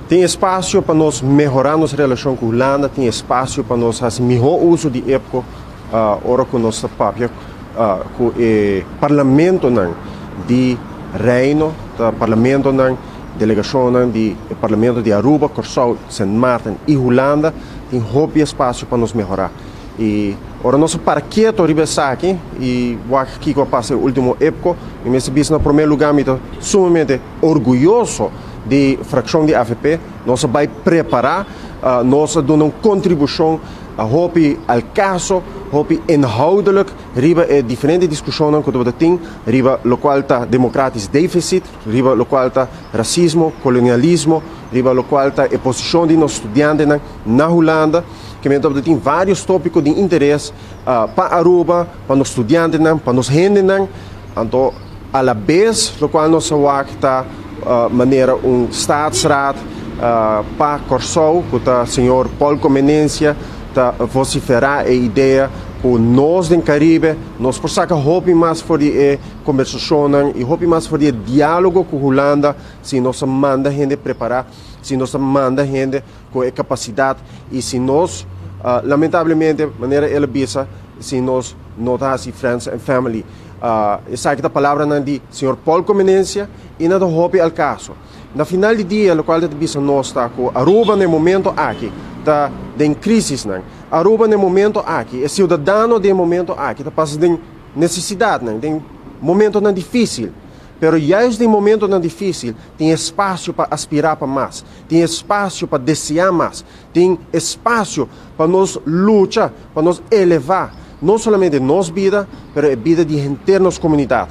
Tin espasio pa nos mehorá nos relashon ku Hulanda, tin espasio pa nos hasi mihó uso di IPKO ora ku nos ta papia ku e parlamentonan di Reino, ta parlamentonan, delegashonnan di e parlamento di Aruba, Kòrsou, Sint Maarten i Hulanda, tin hopi espasio pa nos mehorá. I ora nos a para keto riba esaki i wak kiko a pasa e último IPKO, mi mester bisa na promé lugá mi ta sumamente orguyoso di frakshon di avp. Nos a bai prepará, nos a duna un kontribushon hopi al kaso, hopi inhoudelijk riba e diferente diskushonnan ku tabata tin riba lokual ta democratisch deficit, riba lokual ta rasismo, kolonialismo, riba lokual ta e posishon di nos studiantenan na Hulanda. Ke men tabata tin vários tópiko di interes pa Aruba, pa nos studiantenan, pa nos hendenan. Anto a la bes lokual nos a wak ta manera un staatsraad pa Kòrsou ku ta señor Paul Comenencia ta vosiferá e idea ku nos den Karibe nos por saka hopi mas for di e kombersashonnan i hopi mas for di e diálogo ku Hulanda si nos a manda hende prepará, si nos a manda hende ku e kapasidat i si nos lamentablemente manera el a bisa si nos no ta hasi friends and family. Esaki ta palabranan di señor Paul Comenencia i nan ta hopi al kaso. Na final di dia lokual ta bisa nos ta ku Aruba na e momento aki ta den krisisnan. Aruba na e momento aki, e siudadano den e momento aki ta pasa den nesesidatnan, den momentonan difísil. Pero juist den momentonan difísil tin espasio pa aspirá pa mas, tin espasio pa deseá mas, tin espasio pa nos lucha, pa nos elevá no solamente nos bida, pero e bida di henter nos komunidat.